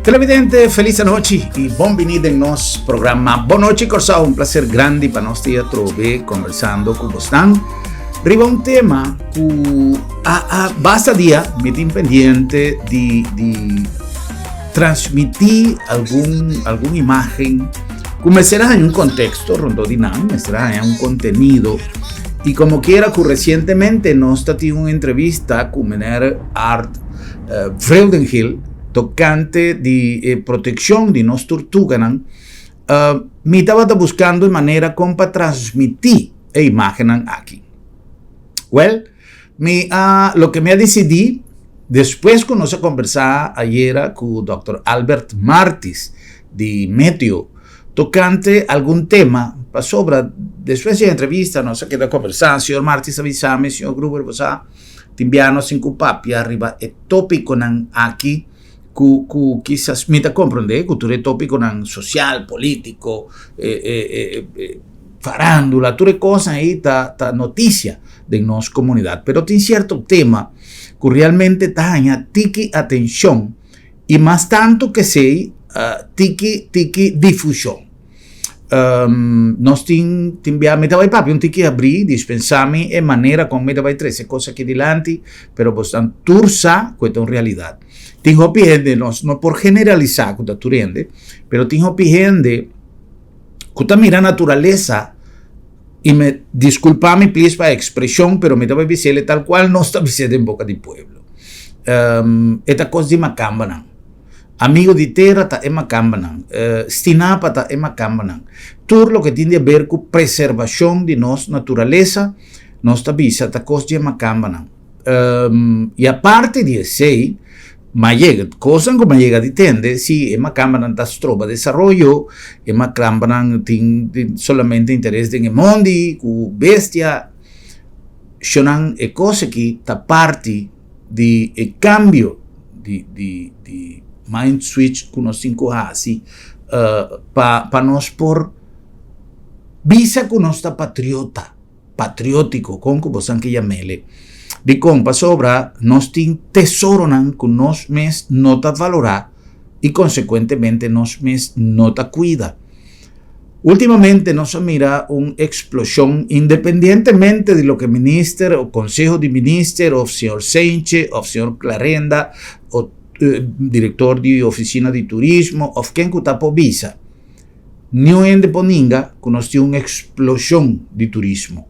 Televidente, felis anochi i bon bini den nos programa Bon Nochi Kòrsou. Un plaser grandi pa nos ta atrobe konversando ku bosnan riba un tema ku a, a basta dia mi tin pendiente di, di transmití algun, algun imagen ku mester a haña un konteksto rondó di nan, mester a haña un kontenido. I komo kiera ku resientemente nos ta tin un entrevista ku meneer Art uh, Vreugdenhil tokante di eh, protekshon di nos tortuganan, uh, mi tabata buskando e manera kon pa transmití e imagennan aki. Well, mi a, loke mi a disidí, despues ku nos a kombersá ayera ku Dòkter Albert Martis di Meteo tokante algun tema, pasobra despues di e entrevista nos a keda kombersá, señor Martis a bisa mi, señor Gruber, bo sa, tin bia nos tin ku papia riba e tópikonan aki ku ku kisas mi ta komprondé ku tur e tópikonan sosial, polítiko, e e e farándula, tur e kosnan ei ta ta notisia den nos komunidat. Pero tin sierto tema ku realmente ta haña tiki atenshon i mas tantu ke esei tiki tiki difushon. Nos tin tin bia mi ta bai papia un tiki abrí, dispensá mi e manera kon mi ta bai trese e kos aki dilanti, pero bosnan tur sa ku e ta un realidat. Tin hopi hende, nos no por generalisá ku ta tur hende, pero tin hopi hende ku ta mira naturalesa i me diskulpa mi plis pa e ekspreshon pero mi ta bai bis'el tal kual nos ta bis'é den boka di pueblo. E ta kos di makambanan. Amigo di tera ta e makambanan. Stinapa ta e makambanan. Tur loke tin di aber ku preservashon di nos naturalesa nos ta bisa ta kos di e makambanan. I aparte di esei, Ma yega, kosnan ku mi a yega di tende, si e makambanan ta stroba desaroyo, e makambanan tin solamente interes den e mondi ku bestia, shonnan e kos aki ta parti di e kambio di di di mind switch ku nos tin ku hasi pa pa nos por bisa ku nos ta patriota. Patriótiko, kon ku bosan ke yam'ele? Dikon? Pasobra nos tin tesoronan ku nos mes no ta valorá i konsekuentemente nos mes no ta kuida. Últimamente nos a mira un eksploshon, independientemente di loke minister o konseho di minister òf señor Seinche òf señor Clarenda o direktor di ofisina di turismo òf ken ku ta por bisa. Niun hende por ninga ku nos tin un eksploshon di turismo.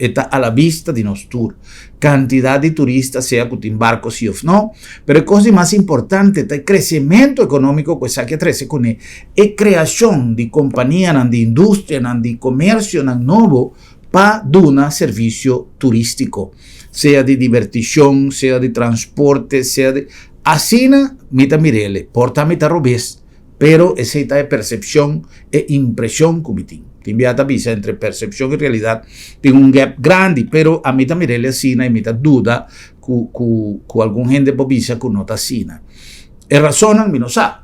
E ta a la bista di nos tur. Kantidat di turista, sea ku tin barko si òf no. Pero e kos di mas importante ta e kresementu ekonómiko ku esaki a trese kuné. E kreashon di kompanianan, di industrianan, di komersionan nobo pa duna servisio turístiko, sea di dibertishon, sea di transporte, sea di. Asina mi ta mir'el. Por ta mi ta robes. Pero esei ta e persepshon, e impreshon ku mi tin. Tin bia ta bisa entre persepshon i realidat tin un gap grandi, pero ami ta mir'el asina i mi ta duda ku ku ku algun hende por bisa ku no ta asina. E rasonnan mi no sa.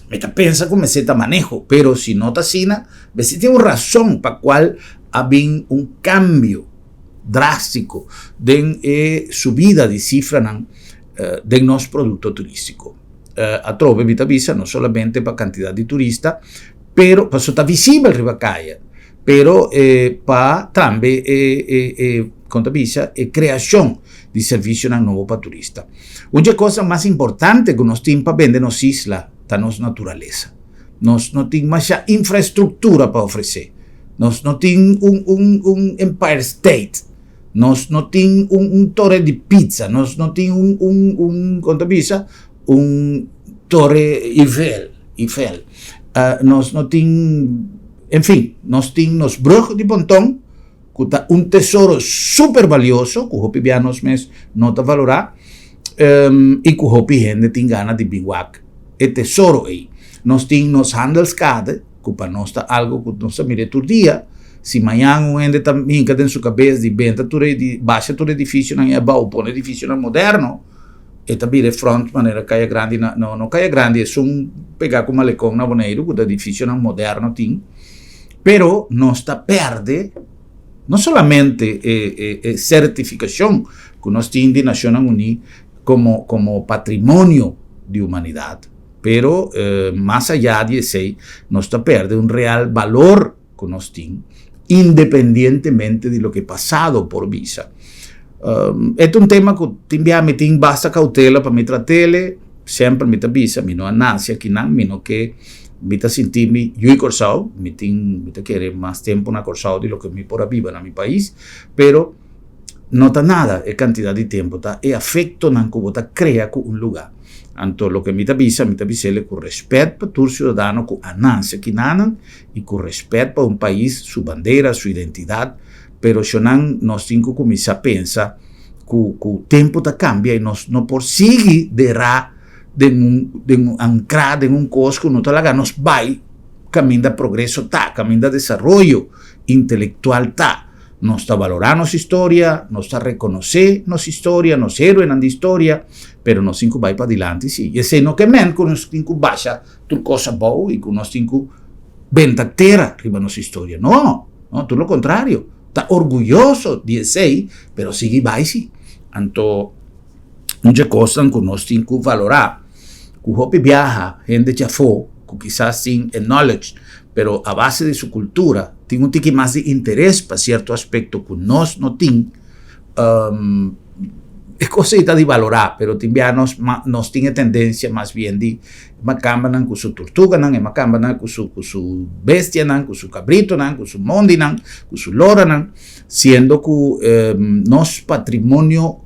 Mi ta pensa ku mester ta maneho, pero si no ta asina, mester tin un rason pa kual a bin un kambio drástiko den e subida di sifranan den nos produkto turístiko. Atrobe mi ta bisa no solamente pa cantidad di turista, pero pasobra ta visibel riba caya, pero pa tambe e e e con ta bisa e creacion di servicionan nobo pa turista. Un dje cosnan mas importante cu nos tin pa bende nos isla ta nos naturalesa. Nos no tin masha infraestructura pa ofrece. Nos no tin un un un Empire State. Nos no tin un un tore di pizza, nos no tin un un un kon ta bisa un tore Eiffel, Eiffel. Nos no tin, en fin, nos tin nos brug di Ponton ku ta un tesoro super balioso ku hopi bia nos mes no ta valorá i ku hopi hende tin gana di bin wak e tesoro ei. Nos tin nos Handelskade. Ku pa nos ta algu ku nos ta mira tur dia. Si mañan un hende ta hinka den su kabes di benta tur e di basha tur edifisionan i a bou pone edifisionan moderno, e ta bira e front manera Kaya Grandi na no no Kaya Grandi esun pegá ku Malekon na Boneiru ku ta edifisionan moderno tin. Pero nos ta pèrdè no solamente e e e sertifikashon ku nos tin di Nashonnan Uní komo komo patrimonio di humanidat. Pero mas ayá di esei, nos ta pèrdè un real balor ku nos tin, independientemente di loke pasado por bisa. E ta un tema ku tin bia mi tin basta kautela pa mi trat'ele, semper mi ta bisa mi no a nase akinan, mi no ke, mi ta sinti mi yu di Kòrsou, mi tin, mi ta kere mas tempu na Kòrsou di loke mi por a biba na mi pais, pero no ta nada e kantidat di tempu, ta e afektonan ku bo ta krea ku un lugá. Anto loke mi ta bisa, mi ta bis'el ku rèspèt pa tur siudadano ku a nase akinanan i ku rèspèt pa un pais, su bandera, su identidat, pero shonan nos tin ku kuminsá pensa ku ku tempu ta kambia i nos no por sigui derá den un den un ankrá den un kos ku no ta laga nos bai kaminda progreso ta, kaminda desaroyo intelektual ta. Nos ta balorá nos historia, nos ta rekonosé nos historia, nos héroenan di historia, pero nos tin ku bai padilanti sí. I esei no ke men ku nos tin ku basha tur kos abou i ku nos tin ku benta tera riba nos historia. No, no, tur lo kontrario. Ta orguyoso di esei, pero sigui bai sí. Anto, un dje kosnan ku nos tin ku valorá, ku hopi biaha hende djafó ku kisas tin e knowledge, pero a base di su kultura tin un tiki mas di interes pa sierto aspekto ku nos no tin, e kos ei ta di valorá, pero tin biaha nos nos tin e tendensia mas bien di makambanan ku su turtuganan, e makambanan ku su ku su bestianan, ku su kabritonan, ku su mondinan, ku su loranan, siendo ku nos patrimonio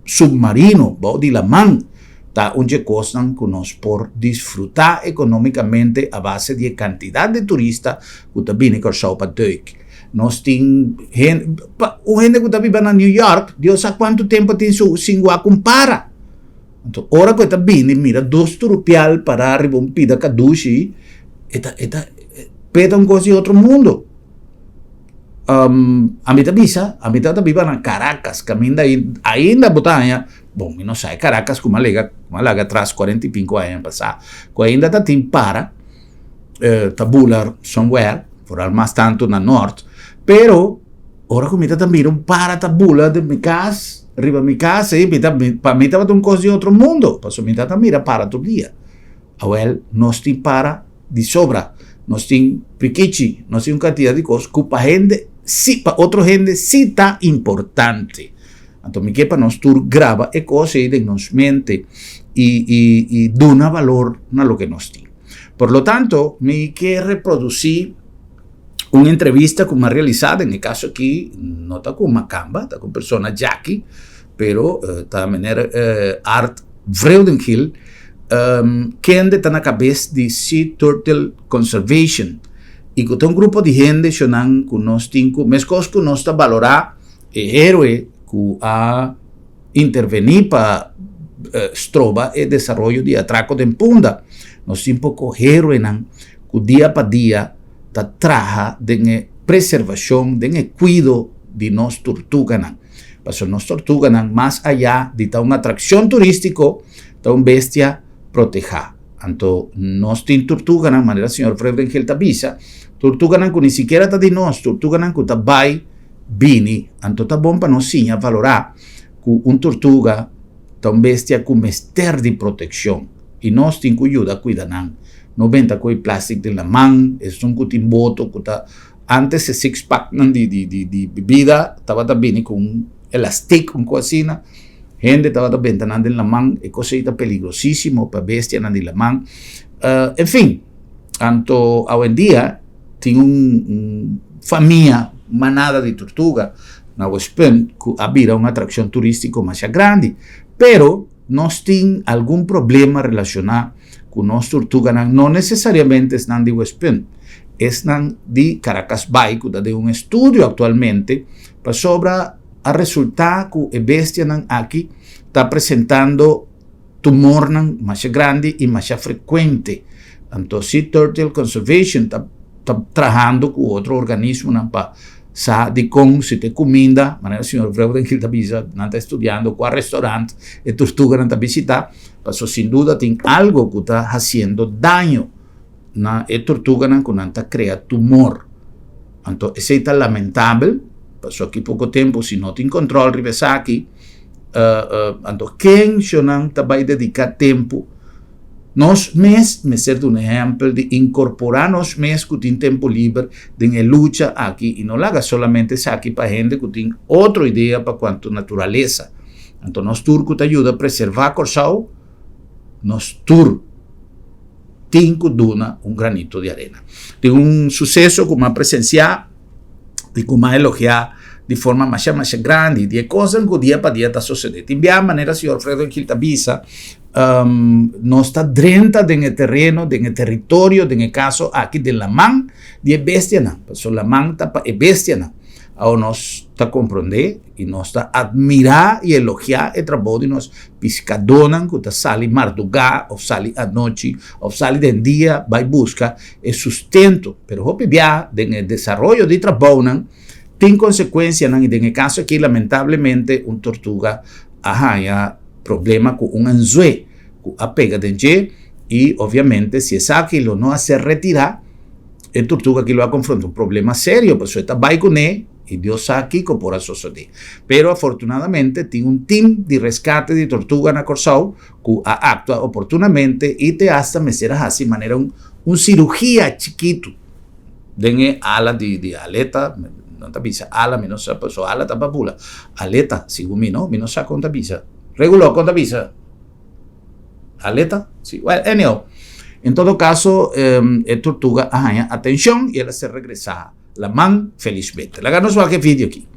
submarino bou di laman ta un dje kosnan ku nos por disfrutá ekonómikamente a base di e kantidat di turista ku ta bini Kòrsou pa duik. Nos tin hende, pa un hende ku ta biba na New York, Dios sa kuantu tempu tin su sin wak un para. Anto ora ku e ta bini mira dos trupial pará riba un pida kadushi, e ta e ta p'e ta un kos di otro mundo. Ami ta bisa, ami tabata biba na Caracas, kaminda ainda bo ta haña, bon mi no sa e Caracas ku mi a lega, ku mi a laga atras kuarenta i pinku aña pasá, ku ainda ta tin para, ta bula somewhere, foral mas tantu na nort, pero ora ku mi ta mira un para ta bula den mi kas, riba mi kas, ei mi ta, pa mi tabata un kos di otro mundo, pasobra mi tabata mira para tur dia. Awel, nos tin para di sobra, nos tin prikichi, nos tin un kantidat di kos ku pa hende si, pa otro hende si ta importante. Anto mi ke pa nos tur graba e kos ei den nos mente i i i duna balor na loke nos tin. Por lo tanto, mi ke reprodusí un entrevista ku mi a realisá, den e kaso aki no ta ku makamba, ta ku un persona djaki, pero ta meneer Art Vreugdenhil, kende ta na kabes di Sea Turtle Conservation i ku ta un grupo di hende shonnan ku nos tin ku meskos ku nos ta balorá e héroe ku a intervení pa stroba e desaroyo di atrako den Punda, nos tin poko héroenan ku dia pa dia ta traha den e preservashon, den e kuido di nos turtuganan. Pasobra nos tortuganan, mas ayá di ta un atrakshon turístiko, ta un bestia protehá. Anto nos tin tortuganan, manera señor Vreugdenhil ta bisa, tortuganan ku ni sikiera ta di nos, tortuganan ku ta bai bini. Anto ta bon pa nos siña valorá ku un tortuga ta un bestia ku mester di protekshon i nos tin ku yuda kuida nan. No benta ku e plastic den laman, esun ku tin boto ku ta Antes e six packnan di di di di bibida tabata bini ku un elastik un kos asina, hende tabata benta nan den laman, e kos ei ta peligrosísimo pa bestianan di laman. En fin, anto awendia tin un un famia, un manada di tortuga na Westpunt ku a bira un atrakshon turístiko masha grandi, pero nos tin algun problema relashoná ku nos turtuganan no nesesariamente esnan di Westpunt, esnan di Caracasbaai ku ta den un estudio aktualmente pasobra a resultá ku e bestianan aki ta presentando tumornan masha grandi i masha frekuente. Anto Sea Turtle Conservation ta ta trahando ku otro organismonan pa sa dikon si ta e kuminda, manera señor Vreugdenhil ta bisa, nan ta estudiando kua restaurant e turtuganan ta bisitá. Paso sin duda tin algo ku ta hasiendo daño na e tortuganan ku nan ta krea tumor. Anto esei ta lamentabel, paso aki poko tempu si no tin kontrol riba esaki, anto ken shonan ta bai dediká tempu? Nos mes mester duna ehèmpel di inkorporá nos mes ku tin tempu liber den e lucha aki i no laga solamente esaki pa hende ku tin otro idea pa kuantu naturalesa. Anto nos tur ku ta yuda preservá Kòrsou, nos tur tin ku duna un granito di arena. Tin un suseso ku mi a presensiá i ku mi a elogiá di forma masha masha grandi di e kosnan ku dia pa dia ta sosodé. Tin bia manera señor Fredo Gil ta bisa, nos ta drenta den e tereno, den e teritorio, den e kaso aki den laman di e bestianan, pasobra laman ta pa e bestianan. Awor nos ta komprondé i nos ta atmirá i elogiá e trabou di nos piskadónan ku ta sali mardugá òf sali anochi òf sali den dia bai buska e sustento. Pero hopi bia den e desaroyo di trabounan tin konsekuensianan i den e kaso aki lamentablemente un tortuga a haña problema ku un anzué ku a pega den dje i obviamente si esaki lo no a ser retirá e tortuga aki lo a konfronta un problema serio pasobra e ta bai kuné i Dios sa kiko por a sosodé. Pero afortunadamente tin un tim di reskate di tortuga na Kòrsou ku a aktua oportunamente i te asta mester a hasi manera un un sirugia chikitu den e ala di di aleta, nan ta bisa ala mi no sa pasobra ala ta pa bula, aleta segun mi no, mi no sa kon ta bisa. Regulo kon ta bisa? Aleta? Si, well anyhow, en todo caso e tortuga a haña atencion y el a ser regresa laman felizmente. Laga nos wak e video aki.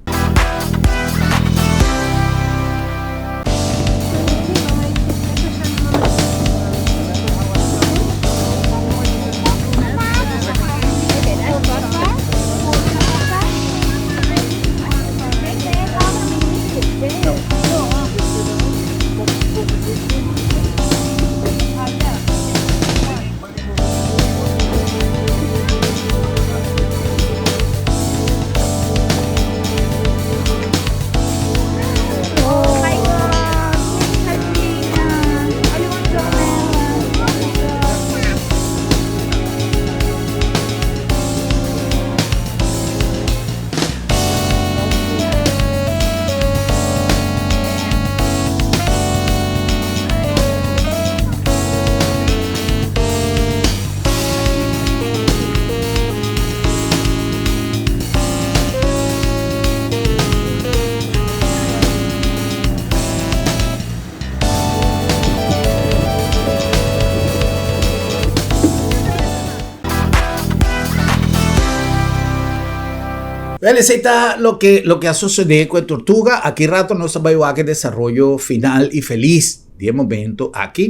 Wel, esei ta loke loke a sosodé ku e tortuga. Aki rato nos ta bai wak e desaroyo final i felis di e momento aki.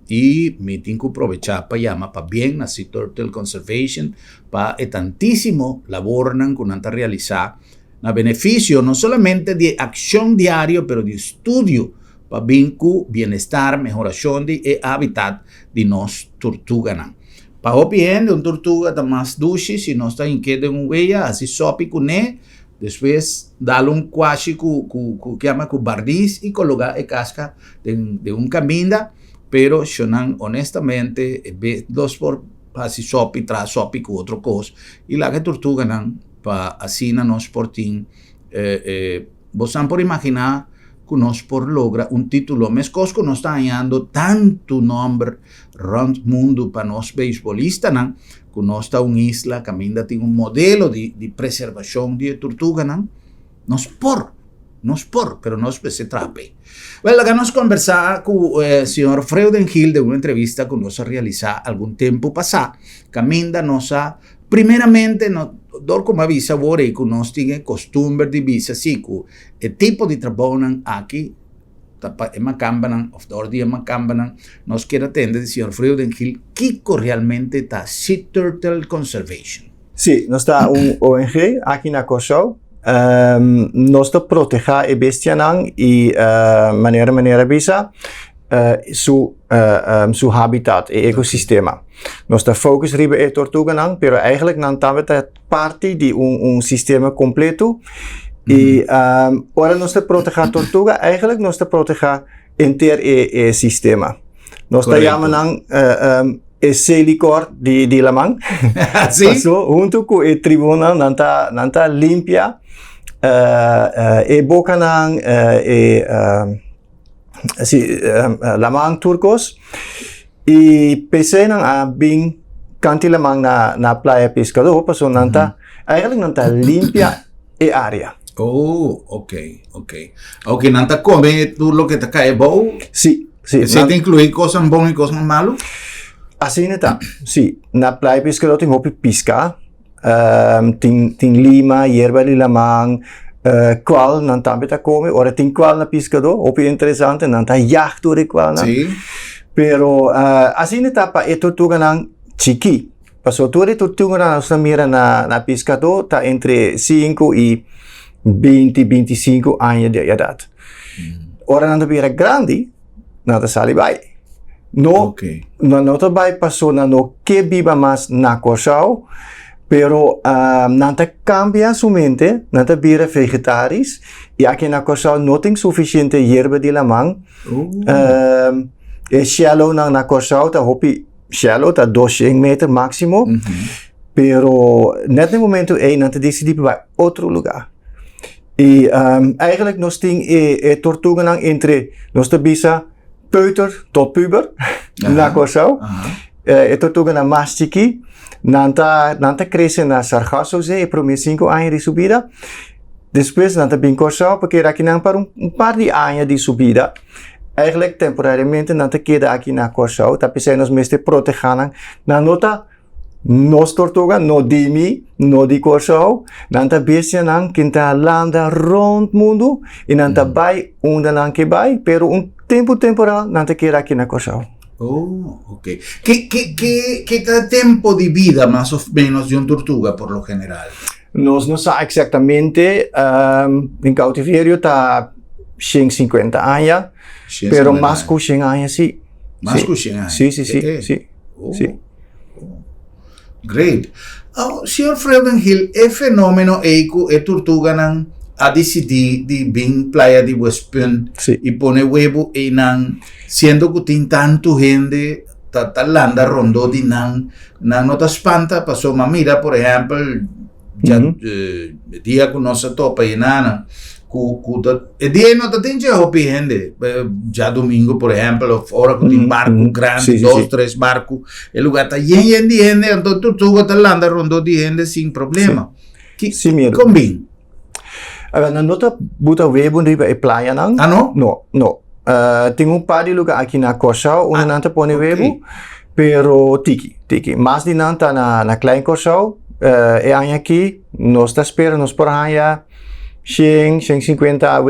I mi tin ku probechá pa yama pabien na Sea Turtle Conservation pa e tantísimo labornan ku nan ta realisá na benefisio no solamente di e akshon diario pero di estudio pa bin ku bienestar, mehorashon di e habitat di nos tortuganan. Pa hopi hende un tortuga ta mas dushi si nos ta hink'é den un weya, hasi sopi kuné, despues dal un kuashi ku ku ku yama ku barnis i kologá e kaska den den un kaminda, pero shonnan honestamente e be nos por hasi sopi traha sopi ku otro kos i laga e tortuganan pa asina nos por tin Bosan por imaginá ku nos por logra un título meskos ku nos ta hañando tantu nòmber rònt mundu pa nos beisbolistanan, ku nos ta un isla kaminda tin un modelo di di preservashon di e turtuganan? Nos por, nos por, pero nos mester traha p'e. Wèl, laga nos kombersá ku señor Freudengil den un entrevista ku nos a realisá algun tempu pasá, kaminda nos a Primeramente no dor ku mi a bisa awor ei ku nos tin e kostumber di bisa si ku e tipo di trabounan aki ta pa e makambanan òf dor di e makambanan nos kier a tende di señor Freudengil kiko realmente ta Sea Turtle Conservation. Sí, nos ta un ONG aki na Kòrsou. Nos ta protehá e bestianan i manera manera bisa su su habitat, e ekosistema. Nos ta focus riba e tortuganan, pero eigenlijk nan tambe ta parti di un, un sistema completo. I ora nos ta proteha tortuga, eigenlijk nos ta proteha enter e, e sistema. Nos ta yama nan e selikor di, di laman. Sí? Paso, hunto ku e tribunan, nan ta, nan ta limpia e bokanan, e si, laman tur kos. I p'esei nan a bin kanti laman na na Playa Piskadó pasobra nan ta eigenlijk nan ta limpia e área. Oh, ok, ok. Ok, nan ta kome tur loke ta kai abou? Sí, sí. Esei ta inkluí kosnan bon i kosnan malu? Asina ta, sí. Na Playa Piskadó tin hopi piska. Tin tin lima, yerba di laman, kwal nan tambe ta kome. Ora tin kwal na piskadó, hopi interesante, nan ta yag tur e kwalnan. Sí. Pero asina ta pa e tortuganan chikí. Pasobra tur e tortuganan nos ta mira na na piskadó ta entre sinku i binti, 25 aña di edat. Ora nan ta bira grandi, nan ta sali bai. No, okay. No, no ta bai paso nan no ke biba mas na Kòrsou, pero uh, nan ta kambia su mente, nan ta bira vegetaris, i aki na Kòrsou no tin sufisiente yerba di laman. Uh, e shallow nan na Kòrsou ta hopi shallow, ta 200 meter máximo, pero net na momento ei nan ta disidí pa bai otro lugar. I um, eigenlijk nos tin e, e tortuganan entre, nos ta bisa, peuter tot puber na Kòrsou. E tortuganan mas chikí, nan ta, nan ta krese na Sargassozee e promé sinku aña di su bida. Despues nan ta bin Kòrsou pa keda akinan pa un par di aña di su bida. Eigenlijk temporariamente nan ta keda aki na Kòrsou, ta p'esei nos mester protehá nan. Nan no ta Nos tortuga no di mi, no di Kòrsou. Nan ta bestianan ken ta landa rònt mundu i nan ta bai unda nan ke bai, pero un tempu temporal nan ta keda aki na Kòrsou. Oh, ok. Ke, ke, ke, ke ta tempo di bida mas of menos di un tortuga por lo general? Nos no sa eksaktamente. Den kautiverio ta 150 aña, pero mas ku 100 aña si. Mas ku 100 aña? Si, si, si, si. Oh. Si. Great. Oh, señor Fredenhill, e fenómeno ei ku e tortuganan a disidí di bin playa di Westpunt Sí. i pone webu einan, siendo ku tin tantu hende ta ta landa rondó di nan, nan no ta spanta pasobra mira por ehèmpel Ja, e dia ku nos a topa e nana, ku, ku ta, e dia no ta tin hopi hende. Djadumingu, por ehempel, of ora ku tin barku grandi, dos, tres barku, e lugar ta yen yen di hende, anto tortuga ta landa rondó di hende sin problema. Ki, Sin miedu. Kon bin? Awel, nan no ta buta webu riba e playanan. Ah, no? No, no. Tin un par di lugar aki na Kòrsou unda nan ta pone webu, pero tiki, tiki. Mas di nan ta na, na Klein Kòrsou. E aña aki nos ta spera nos por haña shen, shen sinkuenta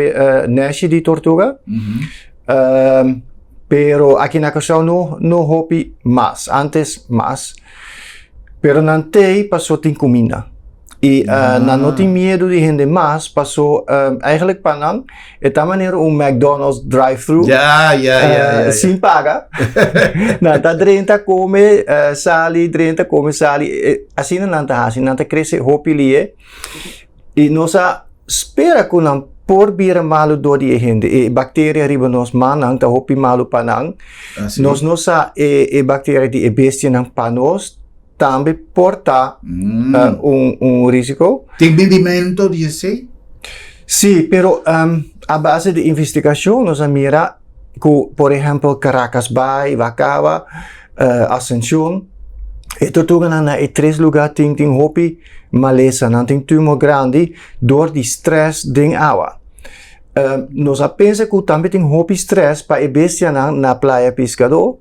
nèshi di tortuga. Pero aki na Kòrsou no, no hopi mas. Antes mas. Pero nan t'ei paso tin kuminda. I nan no tin miedu di hende mas paso eigenlijk pa nan e ta manera un McDonald's drive-thru. Ja, ja, ja, ja, ja. Sin paga. Nan ta drenta kome, sali, drenta kome, sali. Asina nan ta hasi, nan ta krese hopi lie. I nos a spera ku nan por bira malu dor di e hende. E bakteria riba nos mannan ta hopi malu pa nan. Nos no sa e e bakteria di e bestianan pa nos. Tambe por ta un un risico. Tin medimento di esey? Sí, pero a base di investigacion nos a mira cu por ehempel Caracas Bay, Wacawa, Ascension, e tortuganan na e tres lugar tin tin hopi malesa, nan tin tumor grandi door di stress den awa. Nos a pensa cu tambe tin hopi stress pa e bestianan na Playa Piscador,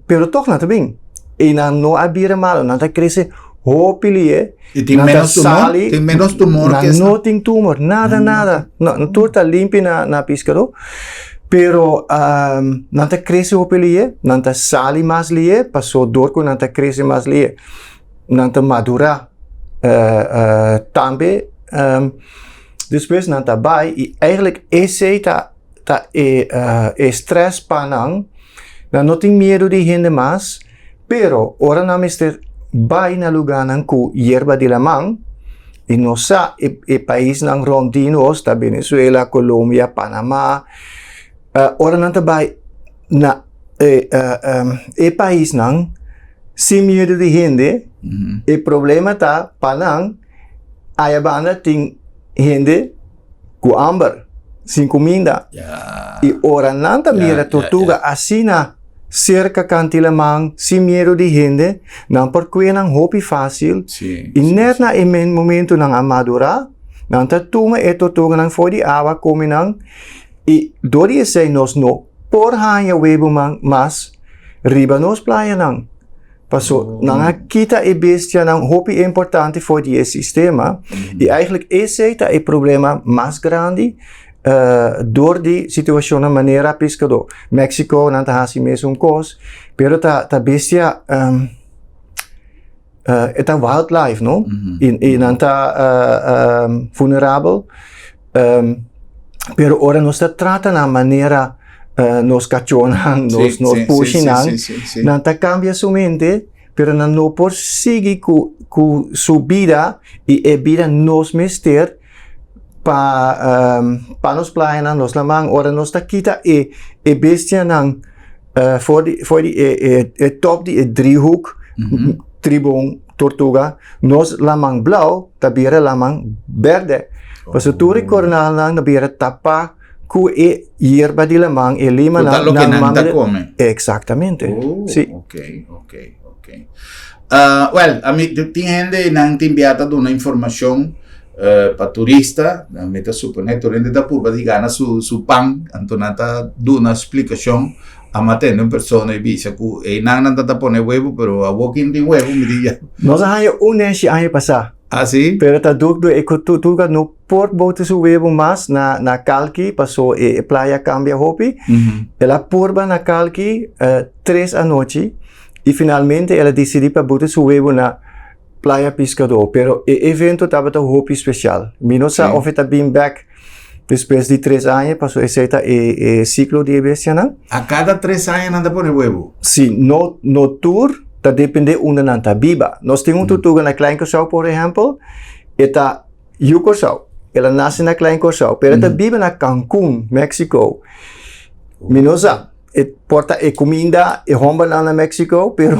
pero toch nan ta bin. Y nan no a bira malo, nan ta crece hopi lie. Y tin menos tumor? Tin menos tumor nan no tin tumor, nada, nada. No, tur ta limpi na, na Piscador. Pero nan ta crece hopi lie, nan ta sali mas lie, paso door cu nan ta crece mas lie, nan ta madura tambe. Despues nan ta bai i eigenlijk esei ta ta e e stress pa nan. Nan no tin miedu di hende mas, pero ora nan mester bai na lugánan ku yerba di laman, i nos sa e e paisnan rònt di nos ta Venezuela, Colombia, Panama, ora nan ta bai na e e paisnan sin miedu di hende, e problema ta pa nan. Aya banda tin hende ku hamber, sin kuminda. I ora nan ta mira tortuga asina serka kanti laman sin miedu di hende, nan por kue nan hopi fásil i nèt na e momentu nan a madurá, nan ta tuma e tortuganan for di awa kome nan i dor di esei nos no por haña webuman mas riba nos playanan. Paso nan a kita e bestianan hopi importante for di e sistema i eigenlijk esei ta e problema mas grandi dor di situacionnan manera piskadó. Mexico nan ta hasi mesun kos, pero ta ta bestia e ta wildlife no i nan ta vulnerabel. Pero ora nos ta trata nan manera nos kachónan, nos nos pushinan, nan ta kambia su mente, pero nan no por sigui ku ku su bida i e bida nos mester pa pa nos playanan, nos laman. Ora nos ta kita e e bestianan for di for di e e top di e driehoek, tribon, tortuga, nos laman blauw ta bira laman berde. Pasobra tur e kornalnan ta bira tapá ku e yerba di laman, e limanan. Ku ta loke nan ta kome. Eksaktamente. Oh, Si. ok, ok, ok. Ah, wèl, ami tin hende nan tin bia ta duna informashon pa turista, mi ta suponé tur hende ta purba di gana su su pan, anto nan ta duna splikashon. A matende un persona y bisa cu eynan nan ta pone huevo, pero awor kin tin huevo mi di ya. Nos a haña un neshi aña pasá. Ah, si? Pero ta duk dor e tortuga no por bota su huevo mas na na kalki paso e playa a cambia hopi. El a purba na kalki tres anochi y finalmente el a dicidi pa bota su huevo na Playa Piscador, pero e evento tabata hopi special. Mi no sa of e ta bin bek despues di tres aña, paso esei ta e, e ciclo di e bestianan. A cada tres aña nan ta pone huevo? Si, no, no tur, ta depende unda nan ta biba. Nos tin un tortuga na Klein Curaçao, por ehempel, e ta yu Curaçao, el a nace na Klein Curaçao, pero e ta biba na Cancun, Mexico. Mi no sa. E por ta e kuminda, e hombernan na Mexico, pero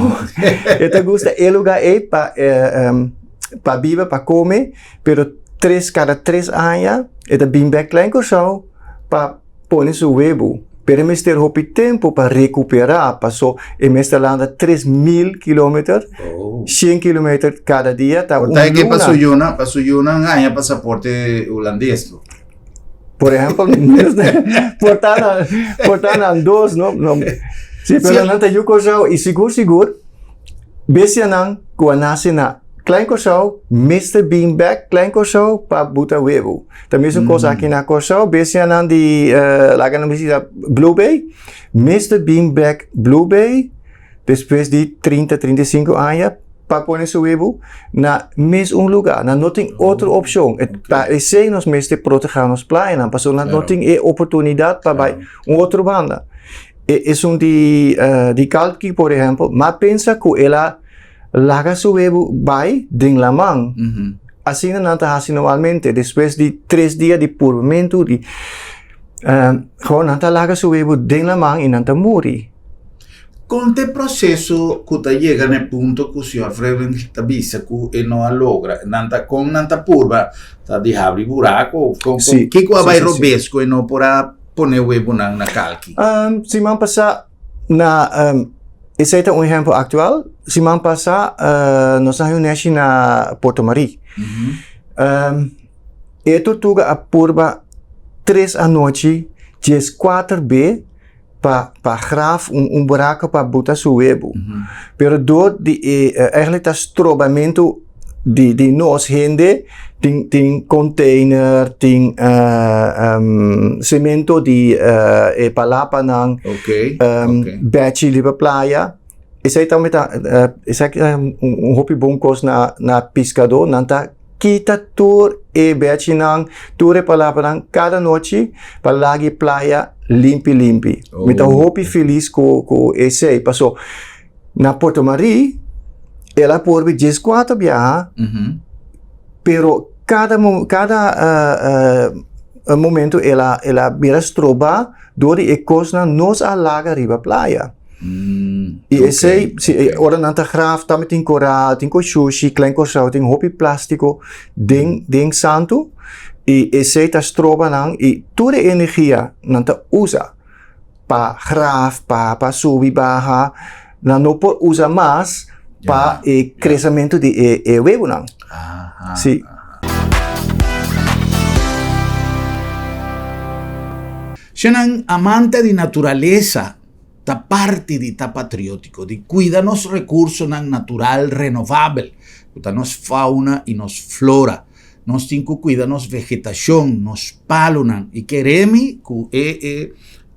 e ta gusta e lugar ei pa pa biba, pa kome, pero tres, kada tres aña e ta bin bek Klein Kòrsou pa pone su webu. Pero e mester hopi tempu pa rekuperá, paso e mester landa 3000 kilometer, 100 kilometer kada dia, ta un Por ta e ke pa luna. su yunan, pa su yunan haña pasaporte hulandes. Por ejemplo, por ta por ta nan dos, no? no. Sí, pero nan ta yu Kòrsou i sigur sigur bestianan ku a nase na Klein Kòrsou mester bin bèk Klein Kòrsou pa buta webu. Ta mesun kos aki na Kòrsou, bestianan di laga nan bisa Blue Bay mester bin bèk Blue Bay despues di 30, 35 aña pa pone su webu na mes un lugar. Nan no tin otro opcion. E pa esey nos mester proteha nos playanan, pasobra nan no tin e oportunidad pa bay un otro banda. E esun di di Kalki por ehempel, m'a pensa cu el a laga su webu bay den laman. Asina nan ta haci normalmente, despues di tres dia di purmento di gewoon nan ta laga su webu den laman y nan ta muri. Kon ta e proseso ku ta yega na e punto ku señor Vreugdenhil ta bisa ku e no a logra? Nan ta kon nan ta purba ta di habri buraku? Kon kon kiko a bai robes ku e no por a pone webunan na kalki? Siman pasá na esei ta un ehèmpel aktual. Siman pasá nos a haña un nèshi na Porto Marie. E tortuga a purba tres anochi 14 be pa pa graf un un buraco pa buta su webu. Pero door di e eigenlijk ta strobamento di di nos hende tin tin container, tin cemento di e palapanan, bechi riba playa. Esei tambe ta esaki ta un hopi bon kos na na piskadó nan ta kita tur e bechinan tur e palabranan kada nochi pa laga e playa limpi limpi mi ta hopi felis ku ku esei paso na Puerto Marie el a por bi 14 biaha pero kada kada momento el a el a bira stroba dor di e kosnan nos a laga riba playa. I esei, si e ora nan ta graf, tambe tin koral, tin koshushi, Klein Kòrsou tin hopi plástiko den den santu i esei ta stroba nan i tur e energia nan ta usa. pa graf, pa pa subi baha, nan no por usa mas pa e kresementu di e e webunan. Si. Shenan amante di naturalesa ta parti di ta patriótiko, di kuida nos rekursonan natural renovabel, ku ta nos fauna i nos flora. Nos tin ku kuida nos vegetashon, nos palunan. I kere mi ku e e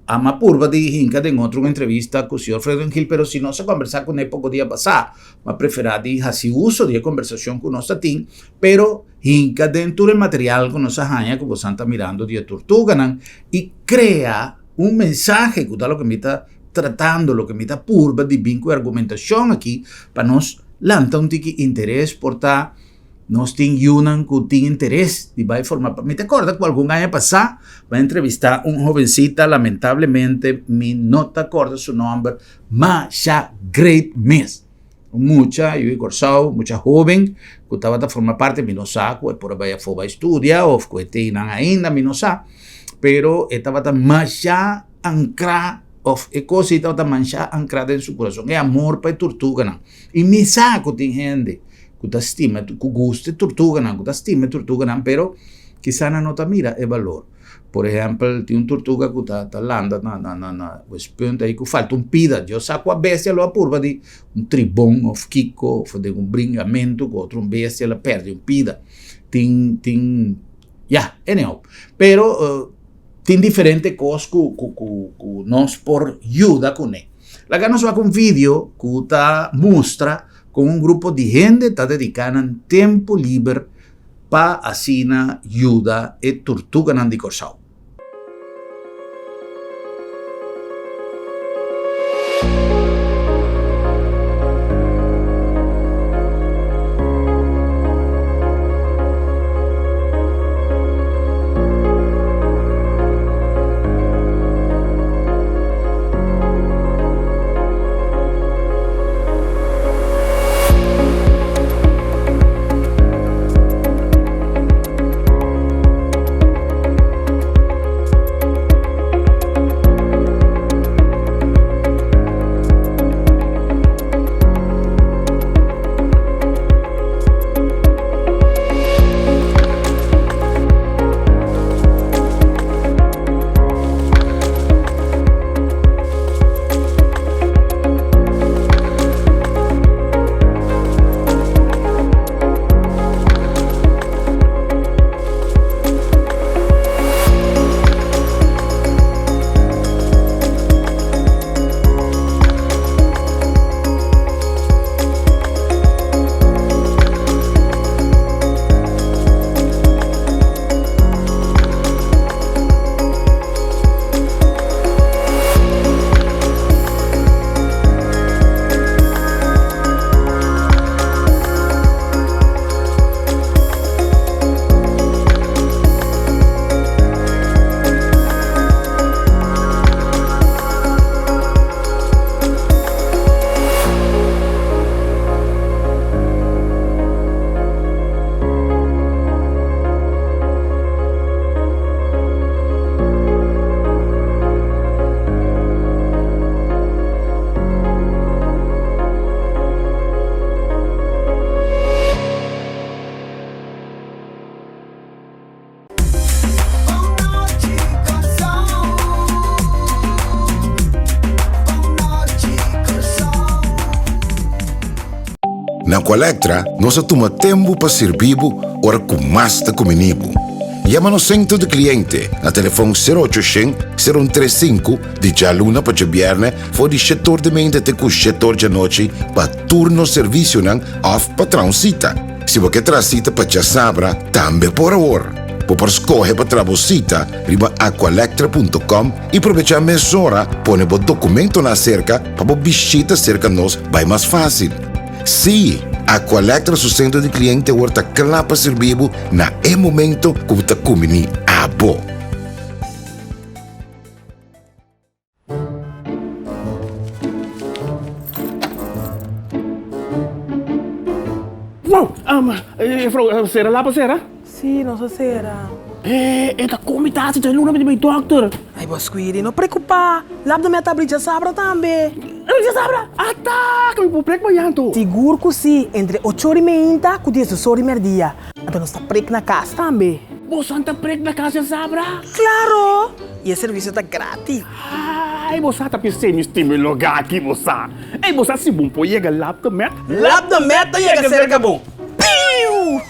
ama purba di hinka den otro un entrevista ku señor Fredwin Gil, pero si nos a kombersá kuné poko dia pasá, mi a preferá di hasi uso di e kombersashon ku nos ta tin, pero hinka den tur e material ku nos a haña ku bosan ta mirando di e tortuganan i krea un mensahe ku ta loke mi ta tratando, loke mi ta purba di bin ku e argumentashon aki pa nos lanta un tiki interes por ta Nos tin yunan ku tin interes di bai forma pa. Mi ta kòrda ku algun aña pasá mi a entrevistá un hovencita, lamentablemente mi no ta kòrda su nòmber, masha great mes. Un mucha yu di Kòrsou, mucha hóben ku tabata forma parti, mi no sa ku e por a bai afó bai studia òf ku e tin nan ainda, mi no sa, pero e tabata masha ankrá òf e kos ei tabata masha ankrá den su kurason, e amor pa e turtuganan. I mi sa ku tin hende ku ta stima, ku gusta e turtuganan, ku ta stima e turtuganan, pero kisa nan no ta mira e balor. Por ehèmpel, tin un turtuga ku ta ta landa na na na na Westpunt ei ku falta un pida. Dios sa kua bestia lo a purba di un tribon òf kiko òf den un bringamentu ku otro un bestia lo a pèrdè un pida. Tin tin ya, anyhow. Pero tin diferente kos ku ku ku ku nos por yuda kuné. Laga nos wak un video ku ta mustra Kon un grupo di hende ta dediká nan tempu liber pa asina yuda e turtuganan di Kòrsou? Na Aqualectra nos a tuma tempu pa sirbi bo ora ku mas ta kumini bo. Yama nos sentro di kliente na telefon sero ocho shen, sero un tres sinku di djaluna pa djabièrnè for di shet or di meinta te ku shet or djanochi pa tur nos servisionan òf pa traha un sita. Si bo ke traha sita pa djasabra, tambe por awor. Bo por skohe pa traha bo sita riba aqualectra punto com i probechá mesora pone bo dokumentonan aserka pa bo bishita serka nos bai mas fásil. Sí, Aqualectra su sentro di kliente awor ta kla pa sirbi bo na e momento ku bo ta kumbiní abo. Wow! Juffrouw, sera lapa sera? Sí, nos a sera. E ta kon mi ta hasi djaluna mi ta bai dòkter. Ai bo Squiri, no preocupa, Lab de Med ta abri djasabra tambe. Abri djasabra? Ata! Ku mi por prek mañan to? Sigur ku si, entre ocho ora i meinta ku diesdos ora i merdia. Anto nos ta prek na kas tambe. Bosan ta prek na kas djasabra? Klaro! I e servisio ta gratis. Ai bo sa ta p'esei mi stima e loga aki bo sa. Ei bo sa si bon por yega Lab de Med? Lab de Med ta yega serka bo. Piu!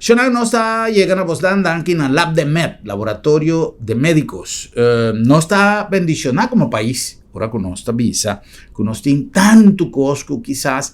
Shonal nos ta yega na bosnan danki na Lab de Med, Laboratorio de Medicos. Nos ta bendiciona como pais ora cu nos ta bisa cu nos tin tantu cos cu kisas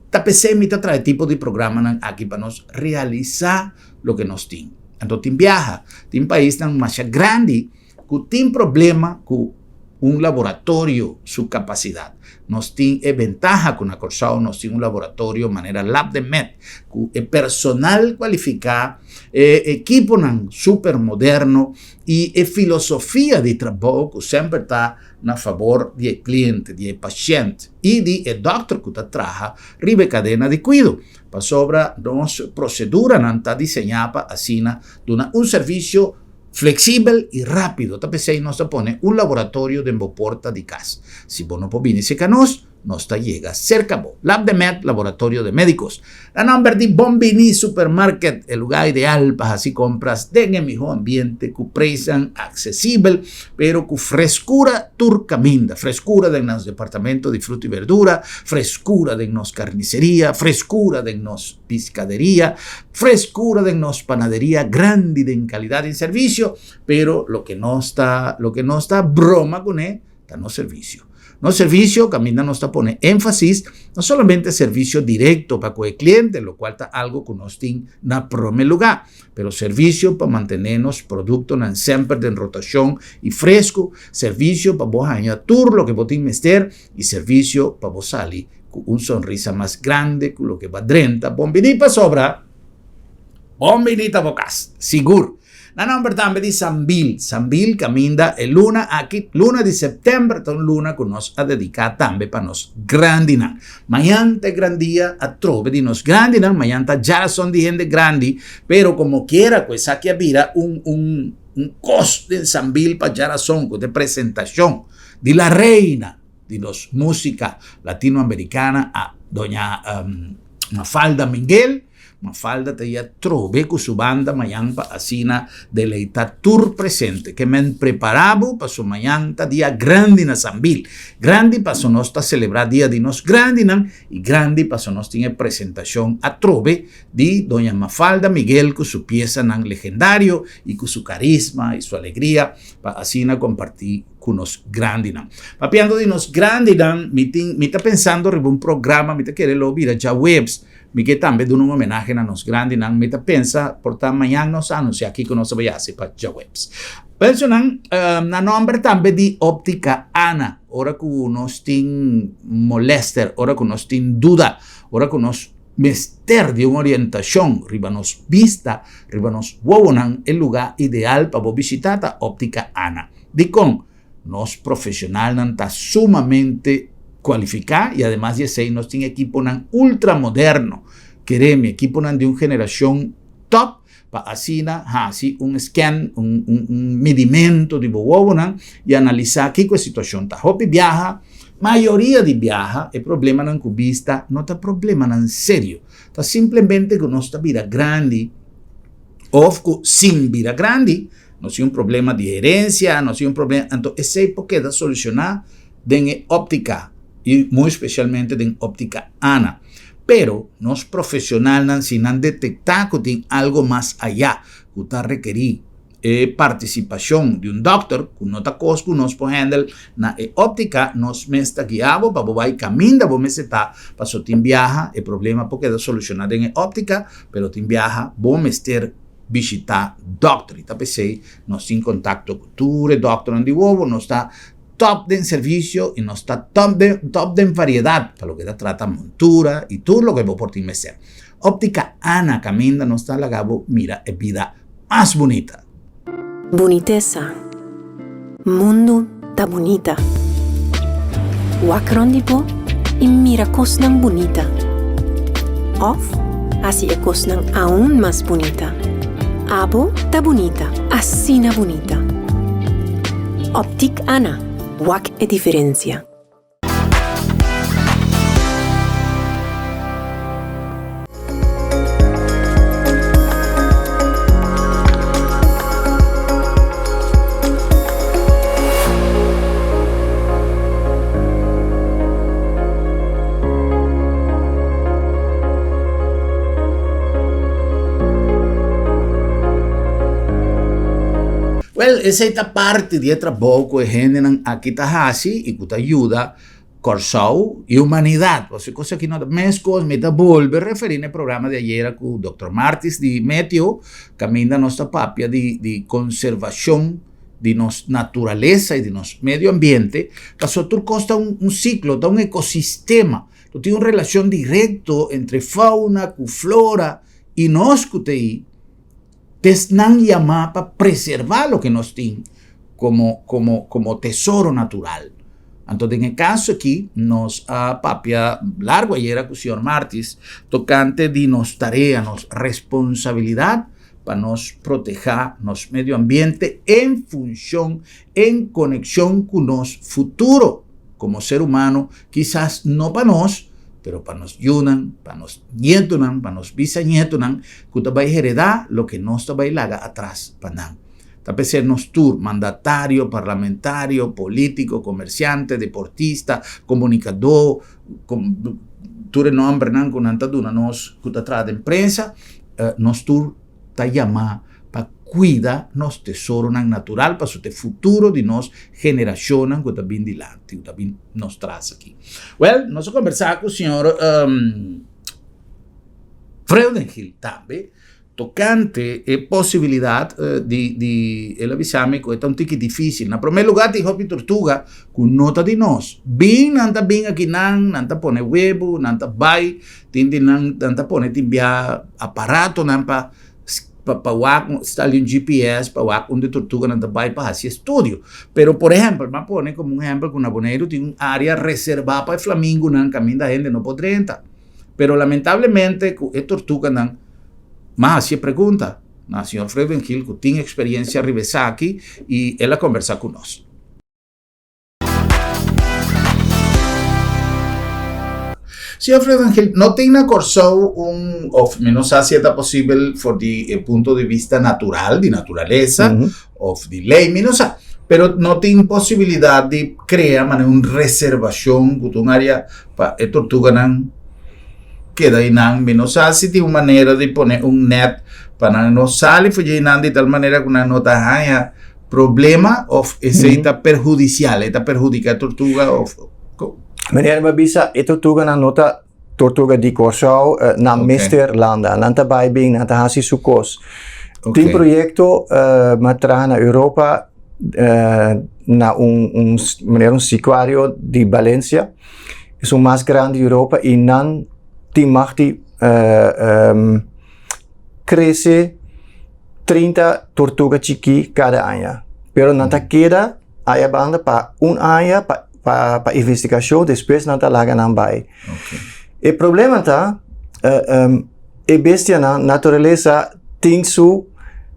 ta p'esei mi ta trae tipo di programanan aki pa nos realisa loke nos tin. Anto tin biaha, tin paisnan masha grandi cu tin problema cu un laboratorio su capacidad. Nos tin e bentaha cu na Corsou nos tin un laboratorio manera Lab de Med cu e personal cualifica, e equiponan super moderno y e filosofia di trabou cu semper ta na fabor di e cliente, di e pashent y di e dokter cu ta traha riba e cadena di cuido. Pasobra nos proceduranan ta diseña pa asina duna un servicio flexibel y rapido. Ta p'esey nos ta pone un laboratorio den bo porta di cas. Si bo no por bini cerca nos, nos ta yega cerca bo. Lab de Med, Laboratorio de Medicos. Na nomber di Bon Bini Supermarket, e lugar ideal pa haci compras den e miho ambiente cu prijsnan accesibel, pero cu frescura tur caminda. Frescura den nos departamento di fruta y verdura, frescura den nos carniceria, frescura den nos piscaderia, frescura den nos panaderia, grandi den calidad den servicio, pero loke nos ta, loke nos ta broma cune ta nos servicio. Nos servicio caminda nos ta pone énfasis no solamente servicio directo pa cu e cliente, locual ta algo cu nos tin na prome lugar, pero servicio pa mantene nos productonan semper den rotacion y fresco, servicio pa bo haña tur loke bo tin mester y servicio pa bo sali cu un sonrisa mas grande cu loke bo a drenta. Bon bini pasobra bon bini ta bo cas, sigur. Na nomber tambe di Sambil, Sambil caminda e luna aki, luna di september ta un luna cu nos a dedica tambe pa nos grandinan. Mañan ta e gran dia atrobe di nos grandinan, mañan ta djarason di hende grandi, pero como kiera cu esaki a bira un un un cos den Sambil pa djarason cu ta e presentacion di la reina di nos musica latinoamericana a doña Mafalda Miguel. Mafalda ta ya trobe ku su banda mañan pa asina deleitá tur presente. Ke men prepará bo paso mañan ta dia grandi na Sambil. Grandi paso nos ta selebrá dia di nos grandinan i grandi paso nos tin e presentashon atrobe di Doña Mafalda Miguel ku su piesanan legendario i ku su karisma i su alegria pa asina kompartí ku nos grandinan. Papiando di nos grandinan mi tin mi ta pensando riba un programa mi ta kere lo bira djaweps. Mi ke tambe duna un homenahe na nos grandinan. Mi ta pensa por ta mañan nos a anuncia kico nos ta bay haci pa djaweps. Pensionan na nomber tambe di Optica Ana. Ora cu nos tin molester, ora cu nos tin duda, ora cu nos mester di un orientacion riba nos bista, riba nos wowonan, e lugar ideal pa bo bishita ta Optica Ana. Dicon? Nos profesionalnan ta sumamente cualifica y ademas di esey nos tin equiponan ultra moderno, keremi, equiponan di un generacion top pa asina haci un scan, un un midimento di bo wowonan y analisa kico e situacion ta. Hopi biaha, mayoria di biaha e problemanan cu bista no ta problemanan serio, ta simplemente cu nos ta bira grandi of cu sin bira grandi, Nos tin un problema di herencia, nos tin un problema, anto esey por keda soluciona den e optica y muy specialmente den optica Ana. Pero nos profesionalnan si nan detecta cu tin algo mas aya cu ta rekeri e participacion di un dokter cu no ta cos cu nos por handle na e optica, nos mes ta guia bo pa bo bay caminda bo mester ta paso tin biaha e problema por keda soluciona den e optica pero tin biaha bo mester bishita dokter y ta pesey nos tin contacto cu tur e dokternan di wowo, nos ta top den servicio y nos ta top den top den variedad pa loke ta trata montura y tur loke bo por tin mester. Optica Ana caminda nos ta laga bo mira e bida mas bunita. Bunitesa. Mundu ta bunita. Wak rond di bo y mira cosnan bunita. Of haci e cosnan aun mas bunita. Abo ta bunita, asina bunita. Optiek Ana, wak e diferencia. Wel, esei ta parti di e trabou ku e hendenan aki ta hasi i ku ta yuda Kòrsou i humanidat. Pasobra e kos aki no ta meskos. Mi ta bolbe referí na e programa di ayera ku Dòkter Martis di Meteo, kaminda nos ta papia di di konservashon di nos naturalesa i di nos medio ambiente, pasobra tur kos ta un siklo, ta un ekosistema. Lo tin un relashon direkto entre fauna ku flora i nos ku ta ei. Esnan yamá pa preservá loke nos tin komo komo komo tesoro natural. Anto den e kaso aki nos a papia largu ayera ku señor Martis tokante di nos tarea, nos responsabilidat pa nos protehá nos medio ambiente en funshon, en konekshon ku nos futuro komo ser humano, kisas no pa nos, pero pa nos yunan, pa nos ñetonan, pa nos bisañetonan ku ta bai heredá loke nos ta bai laga atras pa nan. Ta p'esei nos tur, mandatario, parlamentario, polítiko, komersiante, deportista, komunikadó, tur e nòmbernan ku nan ta duna nos ku ta traha den prensa, nos tur ta yamá pa kuida nos tesoronan natural pasobra ta e futuro di nos generashonnan ku ta bin dilanti, ku ta bin nos tras aki. Wèl, nos a kombersá ku señor Vreugdenhil tambe tokante e posibilidat di di el a bisa mi ku e ta un tiki difísil. Na promé lugá tin hopi tortuga ku no ta di nos. Bin nan ta bin akinan, nan ta pone webu, nan ta bai, tin di nan nan ta pone tin bia aparatonan pa pa wak stali un GPS pa wak unda e tortuganan ta bai pa hasi estudio. Pero por ehempel, mi a pone komo un ehempel ku na Boneiru tin un área reservá pa e flamingunan kaminda hende no por drenta. Pero lamentablemente ku e tortuganan, mi a hasi e pregunta na señor Freudenhil ku tin eksperensia riba esaki i el a kombersá ku nos. Señor Freudenhil, no tin na Kòrsou un, òf mi no sa si e ta posibel for di e punto di bista natural, di naturalesa, òf di lei, mi no sa, pero no tin posibilidat di krea manera un reservashon ku ta un área pa e tortuganan keda einan. Mi no sa si tin un manera di pone un nèt pa nan no sali for dje einan di tal manera ku nan no ta haña problema of esei ta perhudisial, e ta perhudiká e tortuga of Meneer mi a bisa e tortuganan no ta tortuga di Kòrsou, nan mester landa, nan ta bai bin, nan ta hasi su kos. Tin proyekto mi a traha na Europa na un un manera un sikuario di Valencia, esun mas grandi di Europa i nan tin mag di krese 30 tortuga chikí kada aña. Pero nan ta keda aya banda pa un aña pa pa pa investigashon, despues nan ta laga nan bai. E problema ta e bestianan, naturalesa tin su